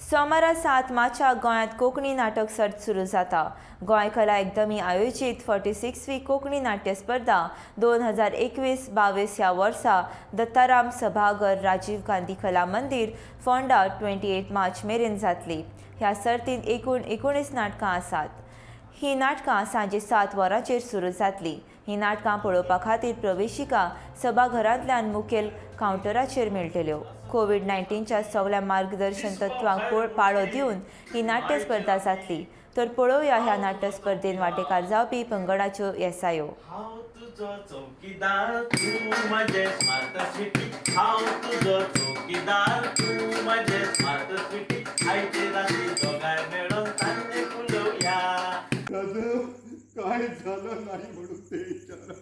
सोमारा 7 मार्चाक गोंयांत कोंकणी नाटक सर्त सुरू जाता. गोंय कला अकादमी आयोजीत 46वी कोंकणी नाट्य स्पर्धा 2021-22 ह्या वर्सा दत्ताराम सभाघर, राजीव गांधी कला मंदिर, फोंडा 28 मार्च मेरेन जातली. ह्या सर्तींत एकूण 19 नाटकां आसात. ही नाटकां सांजे 7 वरांचेर सुरू जातली. ही नाटकां पळोवपा खातीर प्रवेशिका सभाघरांतल्यान मुखेल कावंटराचेर मेळटल्यो. कोवीड 19च्या सगळ्या मार्गदर्शन तत्वांक पाळो दिवन ही नाट्य स्पर्धा जातली. तर पळोवया ह्या नाट्य स्पर्धेन वांटेकार जावपी पंगडाच्यो येसायो. हांव तुजो चौकीदार, तूं म्हजें स्मार्ट सिटी. हांव तुजो चौकीदार, तूं म्हजें स्मार्ट सिटी. आयचे राती दोगांय मेळोन तान्ने फुलोवया. राजा, काय झालं नाही म्हणून ते विचारा.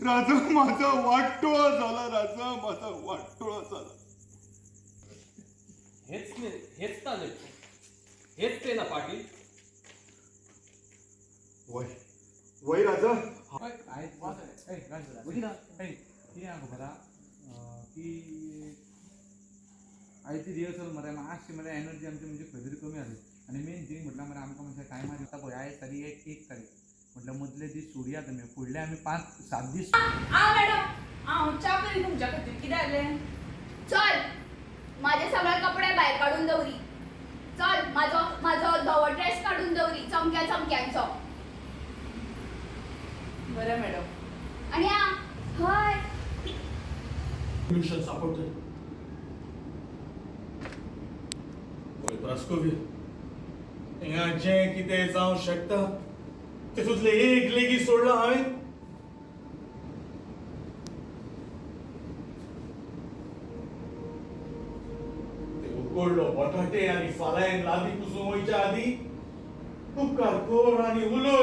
राजा, राजा, माझा वाटोळा झाला. राजा, माझा वाटोळा झाला. हेच हेच ना, हेच ते ना पाटील? वय वय राजा. कितें आहा खबर आहा की आयची रिहर्सल मरे मातशी मरे एनर्जी आमची म्हणजे खंय तरी कमी जाली. आनी मेन थिंग म्हटल्यार मरे आमकां मातशें टायमार दिता पळय. आयज तारीख 1 तारीख म्हटल्यार मदले दीस सोडया तुमी, फुडले आमी 5-7 दीस. आ मॅडम, हांव च्या करी तुमच्या खातीर. कितें जालें? चल, माझे सगळे कपडे भायर काडून दवरी. चल, माझो माझो धवो ड्रेस काडून दवरी, चमक्या चमक्यांचो. बरें मॅडम. आनी आ हय. सोल्युशन सापडटलें. पळय प्रास्कोव्य, हिंगा जें कितें जावं शकता तितूंतलें एक लेगीत सोडलां हांवें? ते उकडलो बटाटे आनी फाल्यां लादी पुसूंक वयच्या आदीं उपकार कर आनी उलय.